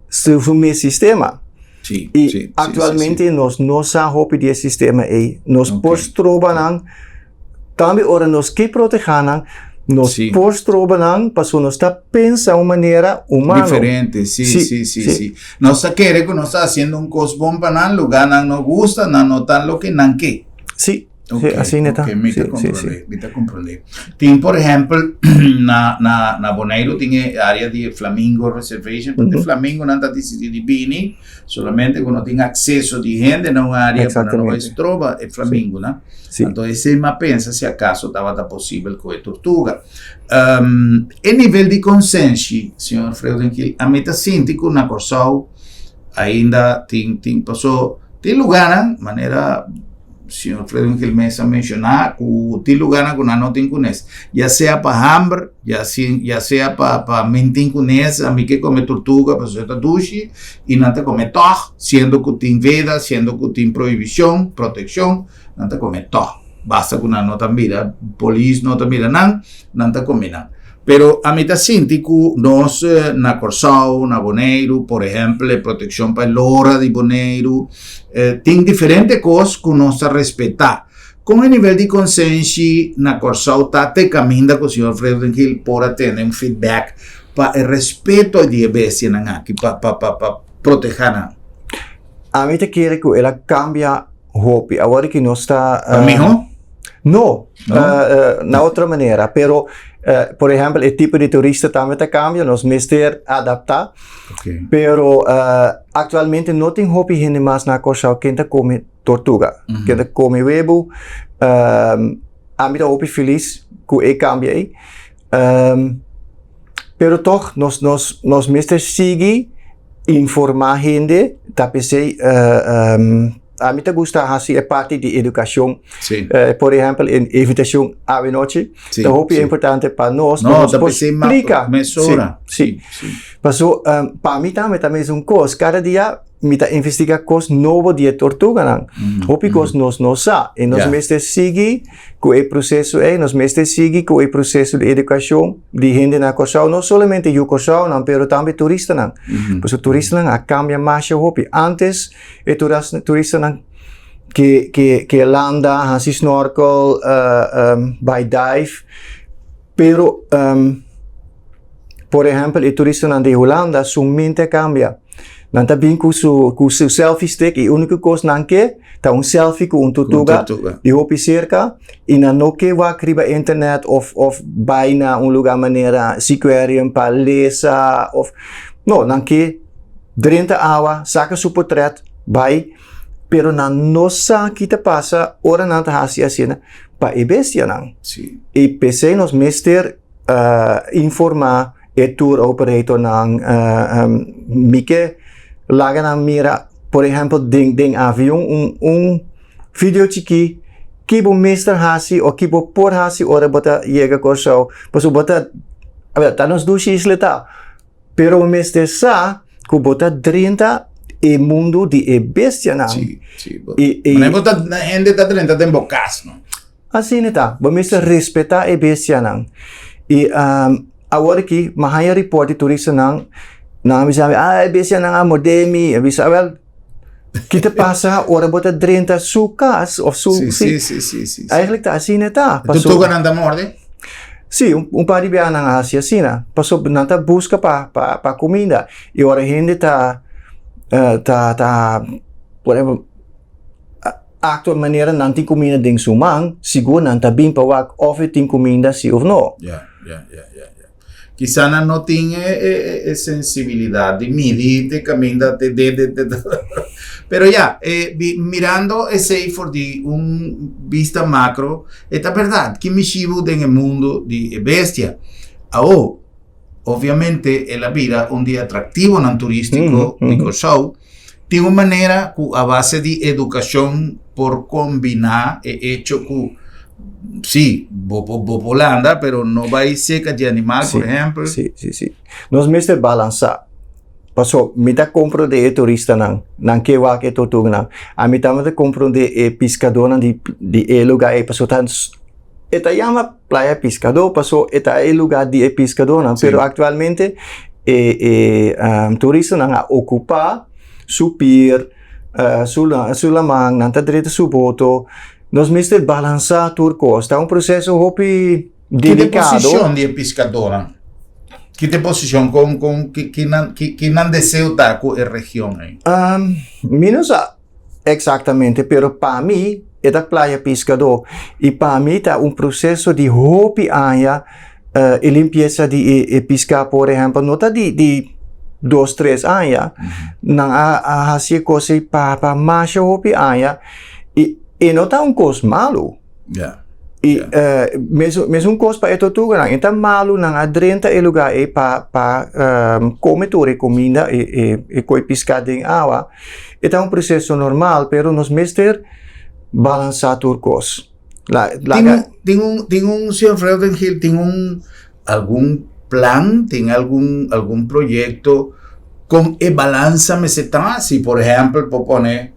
su mes sistema. I aktualmente nos no sa hopi di e sistema ei. Nos por stroba nan. Tambe ora nos ke protehá nan, nos sí. por stroba nan pasobra nos ta pensa un manera humano. Diferente, sí, sí, sí, sí. sí. Nos ta kere ku nos ta hasiendo un kos bon pa nan, lugá nan no gusta, nan no ta loke nan ke. Sí. Sí, asina ta. Ok, mi ta Sí, sí, sí. comprende, mi ta comprende. Tin, por ehempel, na, na, na Boneiru tin e area di Flamingo Reservation, mm -hmm. flamingo nan ta decidi di bini, solamente cu no tin acceso di hende na un area pa nan no bay stroba e flamingo, sí. na. Sí. Anto esey m'a pensa si acaso tabata posibel cu e tortuga. Um, e nivel di consenshi, señor Freudenhiel, a mi ta sinti cu na Corsou ainda tin, tin, paso, tin lugarnan, manera señor Freudenhiel mes a menciona, cu tin lugarnan cu nan no tin cunes. Ya sea pa hamber, ya, si, ya sea pa, pa min tin cunes, a mi ke come tortuga, paso e ta dushi, y nan ta come toch, siendo cu tin veda, siendo cu tin prohibicion, proteccion, nan ta come toch. Basta cu nan no ta mira, polis no ta mira nan, nan ta come nan. Pero ami ta sinti cu nos na Corsou, na Boneiru, por ehempel, e proteccion pa e lora di Boneiru, tin diferente cos cu nos ta respeta. Con e nivel di consenshi na Corsou ta te caminda cu señor Vreugdenhil por a tene un feedback pa e respeto di e bestianan aki, pa, pa, pa, pa proteha nan? Ami ta kere cu el a cambia hopi. Awor ki nos ta... Pa miho? No, no? Na otro manera. Pero, por ehempel, e tipo di turista tambe ta cambia, nos mester adapta. Okay. Pero actualmente no tin hopi hende mas na Curaçao ken ta come tortuga, ken ta come webu. Ami ta hopi feliz cu e cambia ei. Pero toch nos, nos, nos mester sigui informa hende, ta p'esei ami ta gusta hasi e parti di edukashon. Sí. Por ehempel, e invitashon awenochi Sí, ta hopi sí. importante pa nos, No, pa nos ta por p'esei ma- splika. mesora. Sí, sí. Sí. Paso, pa mi tambe ta mesun kos. Kada dia mi ta investiga kos nobo di e tortuganan. Hopi kos nos no sa. I nos mester sigui ku e proseso ei, nos mester sigui ku e proseso di edukashon di hende na Kòrsou, no solamente yu Kòrsounan, pero tambe turistanan. Pasobra turistanan a kambia masha hopi. Ántes e turistanan ke ke ke landa, hasi snorkel, bai dive, pero por ehèmpel e turistanan di Hulanda su mente a kambia. Nan ta bin ku su ku su selfie stick i úniko kos nan ke ta un selfie ku un tortuga di hopi serka i nan no ke wak riba internet òf òf bai na un lugá manera Seaquarium pa lesa òf no nan ke drenta awa saka su potrèt bai pero nan no sa ki ta pasa ora nan ta hasi asina pa e bestianan i p'esei nos mester informá e tour operatornan mi ke laga nan mira por ehempel den den avion un un video chikí ki bo mester hasi o ki bo por hasi ora bo ta yega Kòrsou pasobra bo ta awel ta nos dushi isla ta pero bo mester sa ku bo ta drenta e mundu di e bestianan Sí, sí, bo, manera bo ta hende ta drenta den bo kas no. Asina ta, bo mester respetá e bestianan. I awor aki mi a haña report di turistanan, nan a bisa mi, ah e bestianan a mordé mi. A bisa, awel, ki ta pasa ora bo ta drenta su kas òf su, Sí, sí, sí, sí, sí. Eigenlijk ta asina ta. E tortuganan ta morde? Sí, un par di biaha nan a hasi asina, pasobra nan ta buska pa pa pa kuminda. I ora hende ta ta ta, por ehempel, Actua manera nan tin cuminda den su man, sigur nan ta bin pa wak of e tin cuminda si of no. Ya, ya, ya, ya, ya. Kisa nan no tin e, e, e, e sensibilidad di midi te caminda te dede te Pero ya, e, bi, mirando esey for di un bista macro, e ta berdad, ki mishibu den e mundo di e bestia. Awo, Obviamente el a bira un di atractivonan turistico di Corsou. Tin un manera cu a base di educacion por combina e hecho cu si, bo por bo por landa pero no bay seca di animal por ehempel. Si, si, si. Nos mester balansa. Paso mi ta comprende e turistanan, nan ke wak e tortuganan. Ami tambe ta comprende e piscadornan di di e lugar ey pasobra ta e ta yama Playa Piscadó paso e ta e lugar di e piscadónan, pero actualmente e e um, turistanan a ocupa su pier, uh, su, su laman, nan ta drenta su boto. Nos mester balansa tur cos. Ta un proceso hopi delicado. Ki ta e posicion di e piscadónan? Ki ta e posicion con con ki ki nan ki ki nan deseo ta cu e region ei? Um, mi no sa exactamente, pero pa mi. E ta playa piskadó i pa mi ta un proseso di hopi aña e limpiesa di e piská por ehèmpel no ta di di dos tres aña nan a a hasi e kos ei pa pa masha hopi aña i e no ta un kos malu i mesun mesun kos pa e tortuganan e ta malu nan a drenta e lugá ei pa pa kome tur e kuminda e e e koi piská den awa. E ta un proceso normal, pero nos mester balansa tur cos. La, laga... Tin un, tin un, señor Freudengil, tin un algun plan, tin algun, algun proyecto con e balansa mester ta? Si, por ejemplo, por pone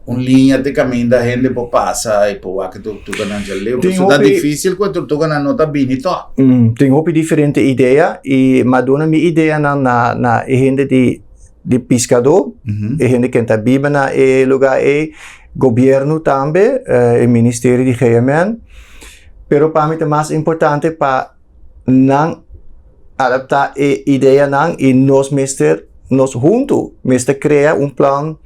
un liña te caminda hende por pasa y por wak e tortuganan dja leu. Tin Pasobra ta hopi- difícil cu e tortuganan no ta bini toch. Tin hopi diferente idea y m'a duna mi ideanan na, na e hende di di piskadó, e hende ken ta biba na e lugá ei, gobièrnu tambe, e ministerio di GMN. Pero pa mi ta mas importante pa nan adaptá e ideanan i nos mester, nos huntu mester krea un plan.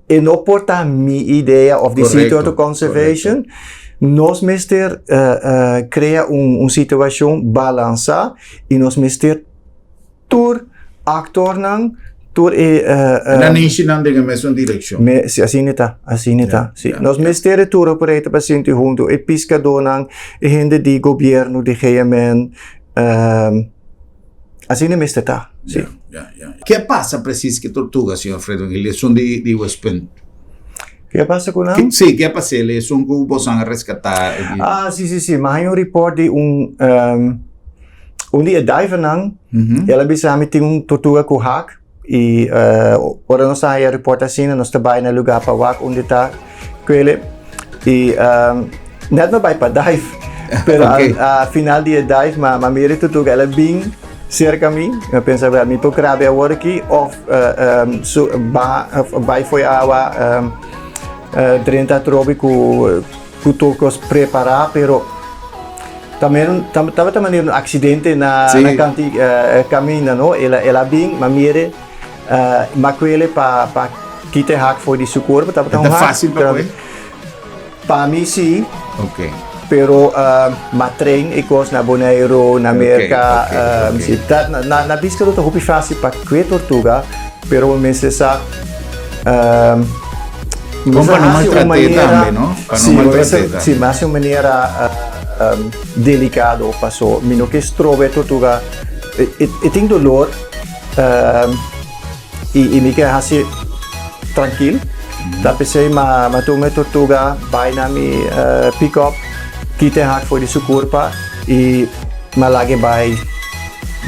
E no por ta mi idea òf di Sea Turtle Conservation. Nos mester krea un situashon balansá i nos mester Tur actornan, tur e... E nanishinan den e mesun direccion. Me, si, asina ta, asina ta. Si. Nos mester e tur operator pa sinti hunto, e piscadornan, e hende di gobierno, di GMN, asina mester ta, si. Ya, ya, ya. Ke a pasa precies ke tortuga, señor Fredwin Gil? Esun di, di Westpunt. Ke a pasa ku nan? Si, ke a pasa el? Esun ku bosan a rescata? Ah, si, si, si. Mi a haña un report di un... Un di e divernan, el a bisa mi tin un tortuga ku hak i ora nos a haña report asina nos ta bai na e lugá pa wak unda ta kuele i nèt mi a bai pa dive pero a final di e dive mi a mira e tortuga el a bin serka mi mi a pensa wèl mi por krabi awor aki òf su baha bai for e awa drenta atrobe ku Ku tur kos prepará, pero tambe tabata manera un aksidente na na kanti kaminda no. El a el a bin, m'a mire, m'a kuele pa pa kita e hak for di su kurpo, tabata un hak. Ta fásil pa kohe? Pa mi sí. Oke. Pero m'a train e kos na Boneiru, na Merka. Si ta na na biska lo ta hopi fásil pa kue tortuga, pero bo mester sa. Kon pa no maltrat'é tambe, no? Pa no maltrat'é tambe. Sí, mas un manera delicado paso mi no ke stroba e tortuga. E tin dolor i mi ke hasi trankil. Ta p'esei m'a tuma e tortuga bai na mi pick-up, kita e hak for di su kurpa i m'a lag'e bai.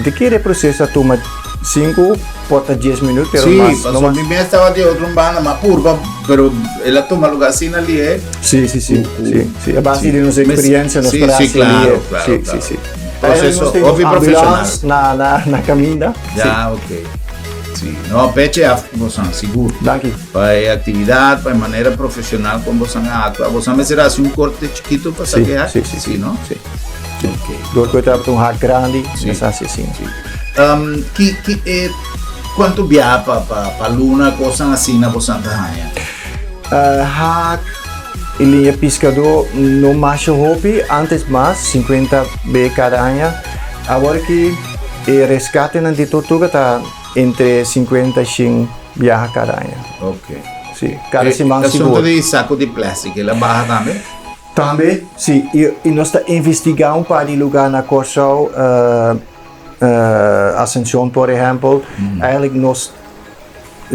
Di kere e proseso a tuma sinku por ta dies minuut, pero Sí, mas, no pasobra mas. mi mes tabata di otro banda, m'a purba, pero el a tuma lugar asina lihe. Sí, sí, sí, Ku- ku- sí, sí. A base sí. di nos Mes- experiencia, nos sí, por sí, hasi claro, lihe. claro, Sí, claro. sí, sí. Proceso Nos tin hopi profesional. ambulance na, na, na caminda. Ya, ok. Sí. No, peche af bosan, sigur. Danki. Pa e actividad, pa e manera profesional con bosan a actua. Bosan mester haci un corte chikito pa Sí, saque sí, sí, Sí, no? Sí. Ok. Door cu e tabata un hak grandi, Sí. nos haci asina. Sí. Ki, ki, e, cuanto biaha pa, pa, pa luna, cosnan asina bosan ta haña? Hak y liña piscador no masha hopi, antes mas, 50 be cada aña. Awor aki e rescatenan di tortuga ta entre 50 y 100 biaha cada aña. Ok. Sí, cada siman E sigur. asunto di saco di plastic, el a baha tambe? Tambe, sí. I nos ta investigá un par di lugá na Kòrsou, Ascension por ehèmpel. Eigenlijk nos,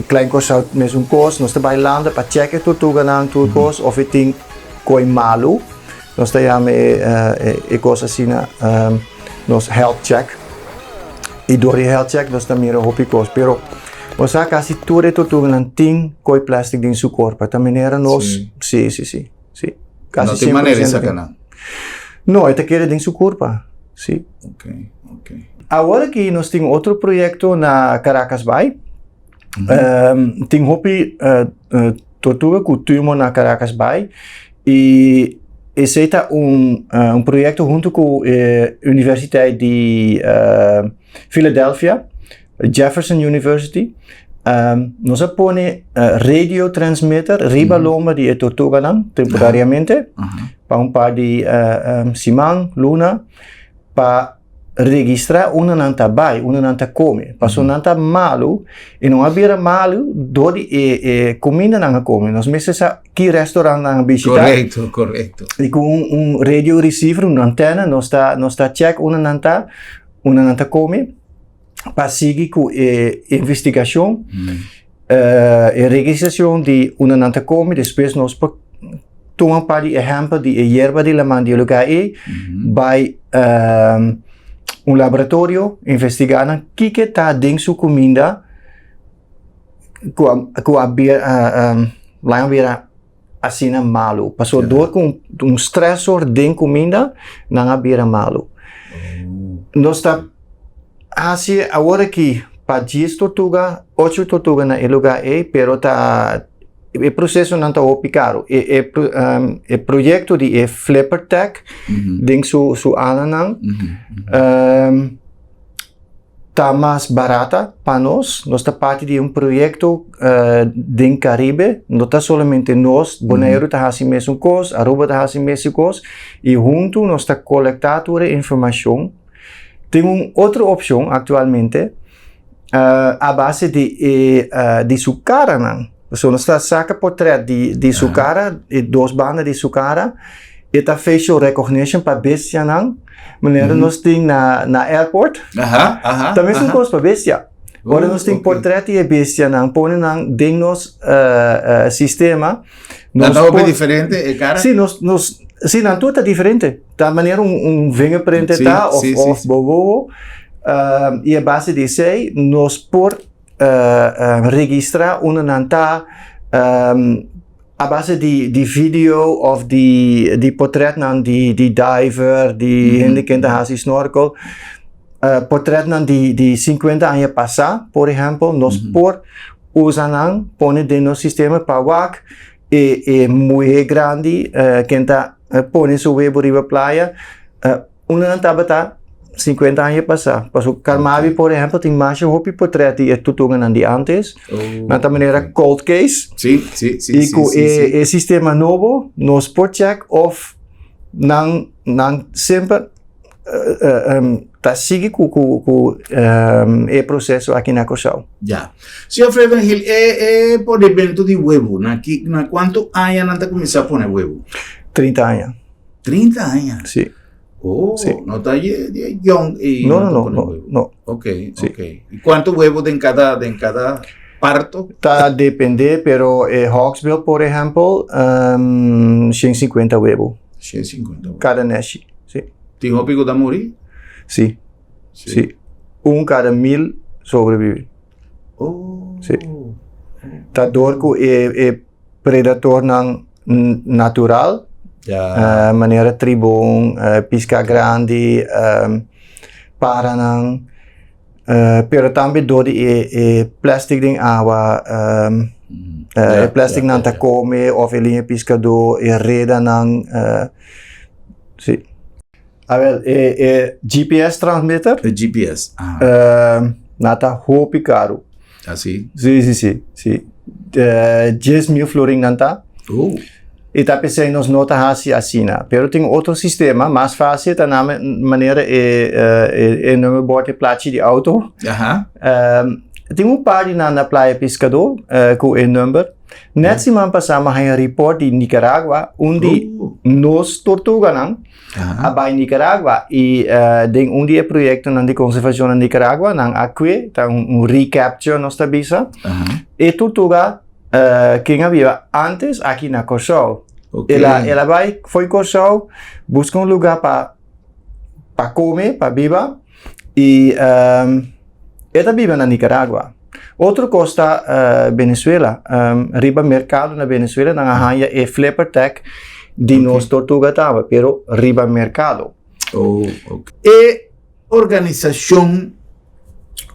Klein Kòrsou mesun kos, nos ta bai landa pa chèk e tortuganan tur kos òf e tin koi malu. Nos ta yama e kos asina nos health check. I dor di health check nos ta mira hopi kos. Pero bo sa kasi tur e tortuganan tin koi plastic den su korpo. Ta manera nos, sí, sí, sí. Sí. Casi no tin manera di saca nan. No, e ta kere den su curpa. Sí. Ok, ok. Awor aki nos tin otro proyecto na Caracas Bay. Tin hopi tortuga cu tumor na Caracas Bay. Y esey ta un proyecto hunto cu e Universiteit di Philadelphia, Jefferson University. Nos a pone radio transmitter riba lomba di e tortuganan temporariamente pa un par di siman, luna, pa registrá unda nan ta bai, unda nan ta kome. Pasobra nan ta malu i nan a bira malu dor di e e kuminda nan a kome. Nos mester sa ki restaurant nan a bishitá. Korekto, korekto. I ku un un radio receiver, un antena, nos ta nos ta chèk unda nan ta, unda nan ta kome. Pa sigui ku e investigashon, e registrashon di unda nan ta kome, despues nos por tuma un par di ehèmpel di e yerba di laman di e lugá ei, bai un laboratorio investigá nan kiko ta den su kuminda ku a ku a bira laga bira asina malu. Pasobra dor ku un stressor den kuminda, nan a bira malu. Nos ta hasi awor aki pa dies tortuga, ocho tortuga na e lugá ei, pero ta e prosesonan ta hopi karu. E e e proyekto di e flipper tag den su su alanan Ta mas barata pa nos. Nos ta parti di un proyekto den Karibe. No ta solamente nos, Boneiru ta hasi mesun kos, Aruba ta hasi mesun kos i huntu nos ta kolektá tur e informashon. Tin un otro opshon aktualmente a base di e di su karanan. So nos ta saka portrèt di di su kara, e dos banda di su kara, e ta facial recognition pa bestianan, manera nos tin na na airport. Aha, aha. Ta mesun kos pa bestia. Ora nos tin portrèt di e bestianan, pone nan den nos sistema. Nan ta hopi diferente e kara? Si, nos nos si nan tur ta diferente. Ta manera un un vingerprint e ta of of bobobo. I a base di esei nos por registrá unda nan ta a base di di video of di di portretnan di di diver, di hende ken ta hasi snorkel, portretnan di di sinkuenta aña pasá, por ehèmpel, nos por usa nan pone den nos sistema pa wak e e muhé grandi ken ta pone su webu riba playa. Unda nan tabata 50 aña pasá. Paso Carmabi, por ehempel, tin masha hopi portret di e tutunganan di antes. Oh, Nan ta manera cold case. Sí, sí, sí. I ku sí, e, sí. e sistema nobo, nos por check of nan, nan semper eh, eh, em, ta sigui ku, ku, ku em, e proseso aki na Kòrsou. Ja. Señor Fredenhill, e, e ponemento di huevo, na, ki, na kuantu aña nan ta kuminsá pone huevo? 30 aña. 30 aña? Sí. Oh, Sí. no ta ye, ye young y No, no, ta no, pone no, huevo. no. Ok, Sí. ok. ¿Y cuánto huevo den cada, den cada parto? Ta depende, pero e hawksbill, por ehempel, um, 150 huevo. 150 huevo. Cada neshi, sí. Tin hopi ku ta muri? Sí, sí. Un cada 1000 sobrevive. Oh. Sí. Ta door ku e, e predatornan natural, Ja. manera tribon, pisca grandi, paranan, pero tambe door di e e plastic den awa, e plastic nan ta come of e liña piscador, e redanan, si. Awel, e e GPS transmitter. E GPS, aha. Nan ta hopi karu. Ah, si? Si, si, si, si. 10,000 florin nan ta. Oh. I ta p'esei nos no ta hasi asina. Pero tin otro sistema mas fácil, ta na manera e e e nummerbord, e plachi di auto. Aha. Tin un par di nan na Playa Piskadó ku e number. Net siman pasá mi a haña report di Nicaragua, un di nos tortuganan a bai Nicaragua i den un di e proyektonan di konservashon na Nicaragua nan a kue, ta un recapture nos ta bisa, e tortuga ken a biba antes aki na Kòrsou. El a el a bai fo'i Kòrsou buska un lugá pa pa kome, pa biba i e ta biba na Nicaragua. Otro kos ta Venezuela. Riba merkado na Venezuela nan a haña e flipper tag di nos tortuga tambe, pero riba merkado. Oh, ok. E organisashon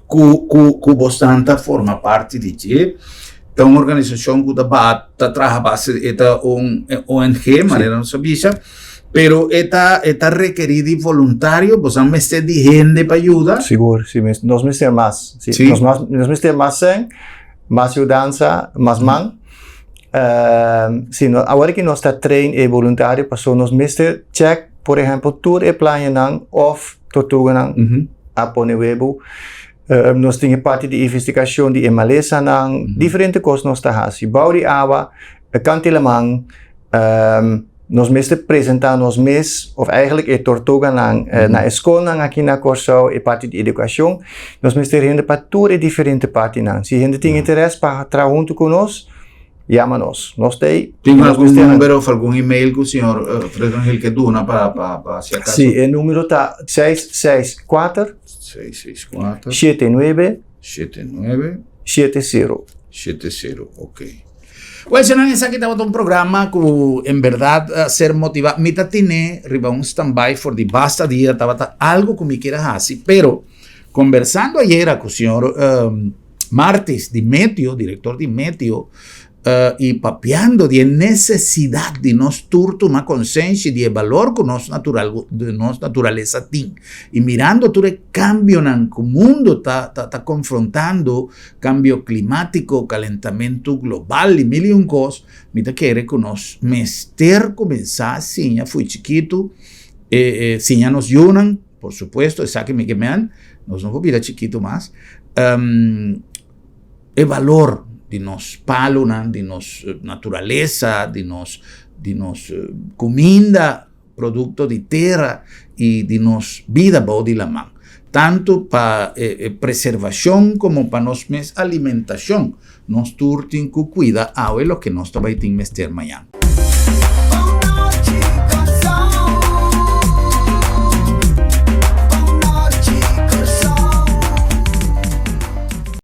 ku ku ku bosnan ta forma parti di dje ta un organisashon ku ta ba ta traha base e ta un ONG manera nos a bisa pero e ta e ta rekerí di voluntario bosnan mester di hende pa yuda. Sigur, si nos mester mas. Si, Sí. Nos, mas, nos mester mas sèn. Mas yudansa, mas man. Si no, awor ki nos ta train e boluntario paso nos mester check, por ehempel, tur e playanan of tortuganan a pone webu. Nos tin e parti di investigacion di e malesanan, diferente cos nos ta haci. Bou di awa, kant di laman, nos mester presenta nos mes, of eigenlijk e tortuganan, na e skolnan aki na Kòrsou, e parti di educacion. Nos mester hende pa tur e diferente partinan. Si hende tin interes pa traha huntu ku nos, yama nos. Nos ta ei. Tin algun number of algun email ku señor Fred Rangel ke duna pa pa pa si acaso? Si, e numero ta 664. 664. 79. 79. 70. 70, ok. Well, senan, esaki tabata un programa ku en berdad a ser motivá. Mi ta tene riba un standby for di basta dia, tabata algo ku mi kier a hasi, pero kombersando ayera ku señor Martis di Meteo, direktor di Meteo, i papiando di e nesesidat di nos tur tuma konsenshi di e balor ku nos natural di nos naturalesa tin i mirando tur e kambionan ku mundu ta ta konfrontando, kambio klimátiko, kalentamentu global i mil i un kos, mi ta kere ku nos mester kuminsá siña fo'i chikitu, siña nos yunan, por supuesto, esaki mi ke men, nos no por bira chikitu mas, e balor di nos palunan, di nos naturalesa, di nos di nos kuminda, produkto di tera i di nos bida bou di laman. Tantu pa e preservashon komo pa nos mes alimentashon, nos tur tin ku kuida awe loke nos ta bai tin mester mañan.